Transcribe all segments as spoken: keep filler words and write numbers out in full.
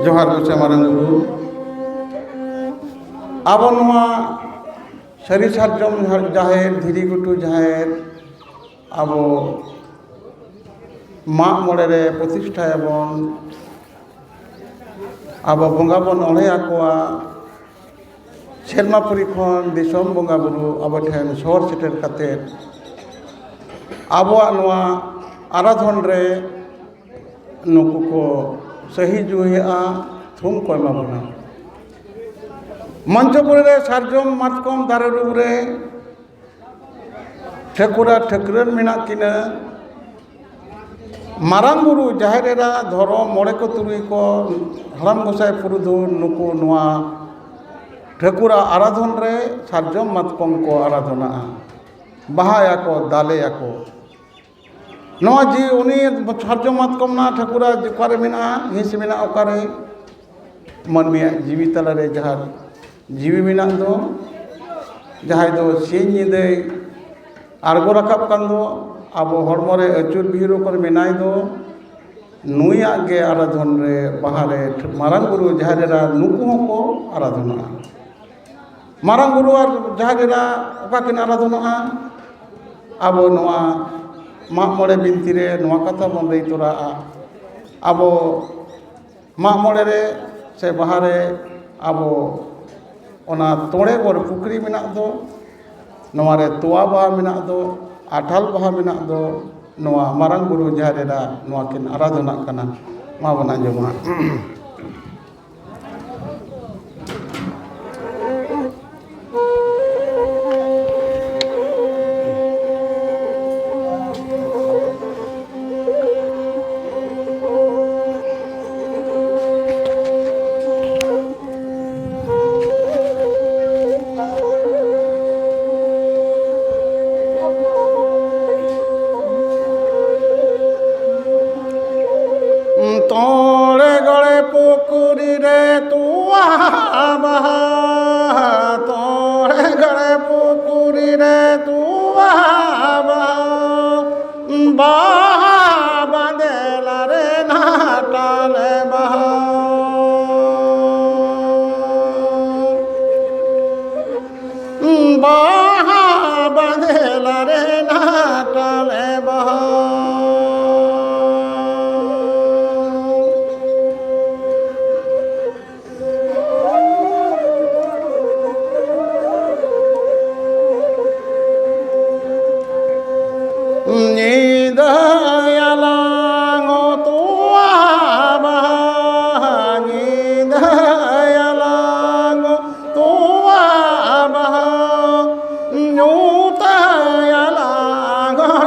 ᱡᱚᱦᱟᱨ ᱜᱚᱸᱥᱟᱭ ᱢᱟᱨᱟᱝ ᱵᱩᱨᱩ᱾ ᱟᱵᱚ ᱱᱚᱣᱟ ᱥᱟᱹᱨᱤ ᱥᱟᱨᱡᱚᱢ ᱡᱟᱦᱮᱨ, ᱫᱷᱤᱨᱤ ᱜᱷᱩᱴᱩ ᱡᱟᱦᱮᱨ, ᱟᱵᱚ ᱢᱟᱜ ᱢᱚᱬᱮ ᱨᱮ ᱯᱨᱚᱛᱤᱥᱴᱷᱟᱭᱟᱵᱚᱱ, ᱟᱵᱚ ᱵᱚᱸᱜᱟ ᱵᱚᱱ ᱚᱬᱦᱮ ᱟᱠᱚᱣᱟ᱾ ᱥᱮᱨᱢᱟ ᱯᱩᱨᱤ ᱠᱷᱚᱱ ᱫᱤᱥᱚᱢ ᱵᱚᱸᱜᱟ ᱵᱩᱨᱩ ᱟᱵᱚ ᱴᱷᱮᱱ ᱥᱚᱦᱚᱨ ᱥᱮᱴᱮᱨ ᱠᱟᱛᱮ ᱟᱵᱚᱣᱟᱜ ᱱᱚᱣᱟ ᱟᱨᱟᱫᱷᱚᱱ ᱨᱮ ᱱᱩᱠᱩ ᱠᱚ ᱥᱟᱹᱦᱤ ᱡᱩᱦᱤᱭᱟᱜᱼᱟ, ᱛᱷᱩᱢ ᱠᱚ ᱮᱢᱟ ᱵᱚᱱᱟ᱾ ᱢᱚᱧᱪᱚᱯᱩᱨᱤ ᱨᱮ ᱥᱟᱨᱡᱚᱢ ᱢᱟᱛᱠᱚᱢ ᱫᱟᱨᱮ ᱨᱩᱢ ᱨᱮ ᱴᱷᱟᱹᱠᱩᱨ ᱟᱨ ᱴᱷᱟᱹᱠᱨᱟᱹᱱ ᱢᱮᱱᱟᱜ ᱠᱤᱱᱟᱹ᱾ ᱢᱟᱨᱟᱝ ᱵᱩᱨᱩ, ᱡᱟᱦᱮᱨ ᱮᱨᱟ, ᱫᱷᱚᱨᱚᱢ ᱢᱚᱬᱮ ᱠᱚ ᱛᱩᱨᱩᱭ ᱠᱚ, ᱦᱟᱲᱟᱢ ᱜᱚᱸᱥᱟᱭ ᱯᱩᱨᱩᱫᱷᱩᱞ, ᱱᱩᱠᱩ ᱱᱚᱣᱟ ᱴᱷᱟᱹᱠᱩᱨᱟᱜ ᱟᱨᱟᱫᱷᱚᱱ ᱨᱮ ᱥᱟᱨᱡᱚᱢ ᱢᱟᱛᱠᱚᱢ ᱠᱚ ᱟᱨᱟᱫᱷᱚᱱᱟᱜᱼᱟ, ᱵᱟᱦᱟᱭᱟᱠᱚ, ᱫᱟᱞᱮᱭᱟᱠᱚ᱾ ᱱᱚᱣᱟ ᱡᱮ ᱩᱱᱤ ᱥᱟᱨᱡᱚᱢ ᱢᱟᱛᱠᱚᱢ ᱨᱮᱱᱟᱜ ᱴᱷᱟᱹᱠᱩᱨᱟᱜ ᱚᱠᱟᱨᱮ ᱢᱮᱱᱟᱜᱼᱟ, ᱦᱤᱸᱥ ᱢᱮᱱᱟᱜᱼᱟ ᱚᱠᱟᱨᱮ? ᱢᱟᱹᱱᱢᱤᱭᱟᱜ ᱡᱤᱣᱤ ᱛᱟᱞᱟᱨᱮ ᱡᱟᱦᱟᱸ ᱡᱤᱣᱤ ᱢᱮᱱᱟᱜ ᱫᱚ, ᱡᱟᱦᱟᱸᱭ ᱫᱚ ᱥᱤᱧ ᱧᱤᱫᱟᱹᱭ ᱟᱬᱜᱚ ᱨᱟᱠᱟᱵ ᱠᱟᱱ ᱫᱚ, ᱟᱵᱚ ᱦᱚᱲᱢᱚ ᱨᱮ ᱟᱹᱪᱩᱨ ᱵᱤᱦᱩᱨ ᱠᱚᱨᱮ ᱢᱮᱱᱟᱭ ᱫᱚ, ᱱᱩᱭᱟᱜ ᱜᱮ ᱟᱨᱟᱫᱷᱚᱱ ᱨᱮ, ᱵᱟᱦᱟ ᱨᱮ, ᱢᱟᱨᱟᱝ ᱵᱩᱨᱩ, ᱡᱟᱦᱮᱨ ᱮᱨᱟ, ᱱᱩᱠᱩ ᱦᱚᱸᱠᱚ ᱟᱨᱟᱫᱷᱚᱱᱟᱜᱼᱟ᱾ ᱢᱟᱨᱟᱝ ᱵᱩᱨᱩ ᱟᱨ ᱡᱟᱦᱮᱨ ᱮᱨᱟ ᱚᱠᱟ ᱠᱤᱱ ᱟᱨᱟᱫᱷᱚᱱᱟᱜᱼᱟ? ᱟᱵᱚ ᱱᱚᱣᱟ ᱢᱟᱜ ᱢᱚᱬᱮ ᱵᱤᱱᱛᱤ ᱨᱮ ᱱᱚᱣᱟ ᱠᱟᱛᱷᱟ ᱵᱚᱱ ᱞᱟᱹᱭ ᱛᱚᱨᱟᱜᱼᱟ, ᱟᱵᱚ ᱢᱟᱜ ᱢᱚᱬᱮ ᱨᱮ ᱥᱮ ᱵᱟᱦᱟ ᱨᱮ ᱟᱵᱚ ᱚᱱᱟ ᱛᱚᱲᱮ ᱵᱚᱨ ᱯᱩᱠᱷᱨᱤ ᱢᱮᱱᱟᱜ ᱫᱚ, ᱱᱚᱣᱟ ᱨᱮ ᱛᱚᱣᱟ ᱵᱟᱦᱟ ᱢᱮᱱᱟᱜ ᱫᱚ, ᱟᱴᱷᱟᱞ ᱵᱟᱦᱟ ᱢᱮᱱᱟᱜ ᱫᱚ, ᱱᱚᱣᱟ ᱢᱟᱨᱟᱝ ᱵᱩᱨᱩ ᱡᱟᱦᱮᱨ ᱮᱨᱟ ᱱᱚᱣᱟ ᱠᱤᱱ ᱟᱨᱟᱫᱷᱚᱱᱟᱜ ᱠᱟᱱᱟ᱾ ᱢᱟ ᱵᱚᱱ ᱟᱸᱡᱚᱢᱟ᱾ ᱛᱚᱲᱮ ᱜᱚᱲᱮ ᱯᱩᱠᱷᱨᱤ ᱨᱮ ᱛᱚᱣᱟ ᱵᱟᱦᱟ, ᱛᱚᱲᱮ ᱜᱚᱲᱮ ᱯᱩᱠᱷᱨᱤ ᱨᱮ ᱛᱚᱣᱟ ᱵᱟᱦᱟ, ᱵᱟᱦᱟ ᱵᱟᱸᱫᱮᱞᱟ ᱨᱮ ᱱᱟᱴᱟᱞᱮ ᱵᱟᱦᱟ᱾ ᱵᱟᱦᱟ ᱵᱟᱸᱫᱮ ᱞᱟᱨᱮ ᱱᱟᱴᱟᱞᱮ ᱵᱟᱦᱟ᱾ ᱧᱤᱫᱟᱹᱭᱟᱞᱟᱝ ᱛᱚᱣᱟ ᱵᱟᱦᱟ, ᱧᱤᱫᱟᱹᱭᱟᱞᱟᱝ ᱛᱚᱣᱟ ᱵᱟᱦᱟ, ᱧᱩᱛᱟᱹᱭᱟᱞᱟᱝ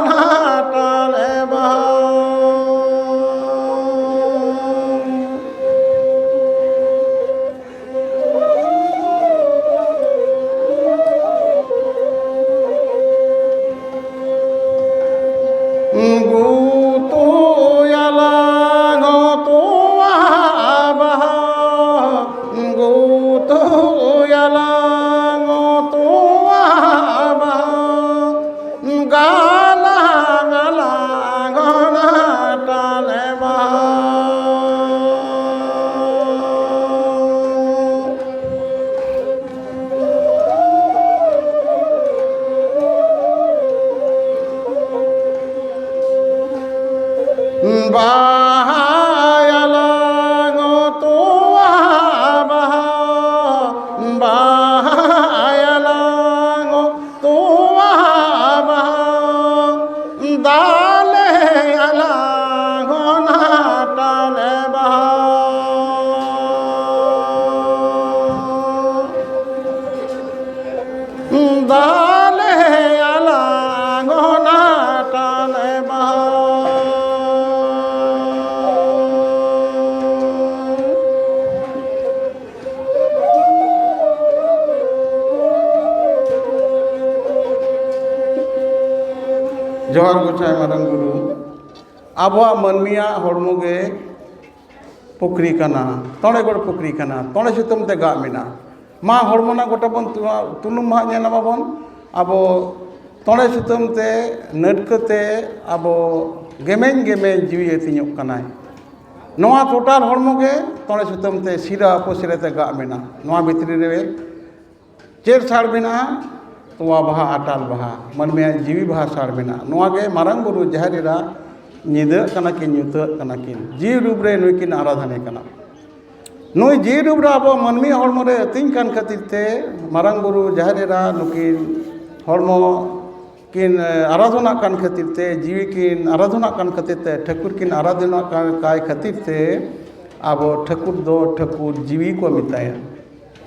ᱱᱟᱴᱟᱞᱮ ᱵᱟᱦᱟ᱾ ᱜᱩᱛᱩᱭᱟᱞᱟᱝ ᱛᱚᱣᱟ ᱵᱟᱦᱟ, ᱜᱩᱛᱩᱭᱟᱞᱟᱝ ᱛᱚᱣᱟ ᱵᱟᱦᱟ, ᱜᱟᱞᱟᱝ ᱟᱞᱟᱝ ᱱᱟᱴᱟᱞᱮ ᱵᱟᱦᱟ᱾ ᱵᱟᱦᱟᱭᱟᱞᱟᱝ ᱛᱚᱣᱟ ᱵᱟᱦᱟ, ᱵᱟᱦᱟᱭᱟᱞᱟᱝ ᱛᱚᱣᱟ ᱵᱟᱦᱟ, ᱫᱟᱞᱮᱭᱟᱞᱟᱝ ᱱᱟᱴᱟᱞᱮ ᱵᱟᱦᱟ᱾ ᱫᱟᱞᱮᱭᱟᱞᱟᱝ ᱱᱟᱴᱟᱞᱮ ᱵᱟᱦᱟ᱾ ᱡᱚᱦᱟᱨ ᱜᱚᱸᱥᱟᱭ ᱢᱟᱨᱟᱝ ᱵᱩᱨᱩ᱾ ᱟᱵᱚᱣᱟᱜ ᱢᱟᱹᱱᱢᱤᱭᱟᱜ ᱦᱚᱲᱢᱚ ᱜᱮ ᱯᱩᱠᱷᱨᱤ ᱠᱟᱱᱟ, ᱛᱚᱲᱮ ᱜᱚᱲ ᱯᱩᱠᱷᱨᱤ ᱠᱟᱱᱟ, ᱛᱚᱲᱮ ᱥᱩᱛᱟᱹᱢ ᱛᱮ ᱜᱟᱜ ᱢᱮᱱᱟᱜᱼᱟ᱾ ᱢᱟ ᱦᱚᱲᱢᱚ ᱨᱮᱱᱟᱜ ᱜᱚᱴᱟ ᱵᱚᱱ ᱛᱩ-, ᱛᱩᱱᱩᱢ ᱢᱟᱦᱟᱜ ᱧᱮᱞ ᱟᱵᱚᱱ᱾ ᱟᱵᱚ ᱛᱚᱲᱮ ᱥᱩᱛᱟᱹᱢ ᱛᱮ, ᱱᱟᱹᱴᱠᱟᱹ ᱛᱮ ᱟᱵᱚ ᱜᱮᱢᱮᱧ ᱜᱮᱢᱮᱧ ᱡᱤᱣᱤ ᱦᱟᱹᱴᱤᱧᱚᱜ ᱠᱟᱱᱟᱭ᱾ ᱱᱚᱣᱟ total ᱦᱚᱲᱢᱚ ᱜᱮ ᱛᱚᱲᱮ ᱥᱩᱛᱟᱹᱢ ᱛᱮ ᱥᱤᱨᱟᱹ ᱩᱯᱚᱥᱤᱨᱟᱹ ᱛᱮ ᱜᱟᱜ ᱢᱮᱱᱟᱜᱼᱟ᱾ ᱱᱚᱣᱟ ᱵᱷᱤᱛᱨᱤ ᱨᱮ ᱪᱮᱫ ᱥᱟᱲ ᱢᱮᱱᱟᱜᱼᱟ? ᱛᱚᱣᱟ ᱵᱟᱦᱟ ᱟᱴᱟᱞ ᱵᱟᱦᱟ, ᱢᱟᱹᱱᱢᱤᱭᱟᱜ ᱡᱤᱣᱤ ᱵᱟᱦᱟ ᱥᱟᱲ ᱢᱮᱱᱟᱜᱼᱟ᱾ ᱱᱚᱣᱟ ᱜᱮ ᱢᱟᱨᱟᱝ ᱵᱩᱨᱩ ᱡᱟᱦᱮᱨ ᱮᱨᱟ ᱧᱤᱫᱟᱹᱜ ᱠᱟᱱᱟ ᱠᱤᱱ, ᱧᱩᱛᱟᱹᱜ ᱠᱟᱱᱟ ᱠᱤᱱ, ᱡᱤᱣᱤ ᱨᱩᱯ ᱨᱮ ᱱᱩᱭ ᱠᱤᱱ ᱟᱨᱟᱫᱷᱟᱱᱮ ᱠᱟᱱᱟ᱾ ᱱᱩᱭ ᱡᱤᱣᱤ ᱨᱩᱯ ᱨᱮ ᱟᱵᱚ ᱢᱟᱹᱱᱢᱤ ᱦᱚᱲᱢᱚ ᱨᱮ ᱟᱹᱛᱤᱧ ᱠᱟᱱ ᱠᱷᱟᱹᱛᱤᱨ ᱛᱮ ᱢᱟᱨᱟᱝ ᱵᱩᱨᱩ ᱡᱟᱦᱮᱨ ᱮᱨᱟ ᱱᱩᱠᱤᱱ ᱦᱚᱲᱢᱚ ᱠᱤᱱ ᱮ, ᱟᱨᱟᱫᱷᱚᱱᱟᱜ ᱠᱟᱱ ᱠᱷᱟᱹᱛᱤᱨ ᱛᱮ, ᱡᱤᱣᱤ ᱠᱤᱱ ᱟᱨᱟᱫᱷᱚᱱᱟᱜ ᱠᱟᱱ ᱠᱷᱟᱹᱛᱤᱨ ᱛᱮ, ᱴᱷᱟᱹᱠᱩᱨ ᱠᱤᱱ ᱟᱨᱟᱫᱷᱚᱱᱟᱜ ᱠᱟᱱ ᱠᱟᱭ ᱠᱷᱟᱹᱛᱤᱨ ᱛᱮ ᱟᱵᱚ ᱴᱷᱟᱹᱠᱩᱨ ᱫᱚ ᱴᱷᱟᱹᱠᱩᱨ ᱡᱤᱣᱤ ᱠᱚ ᱢᱮᱛᱟᱭᱟ᱾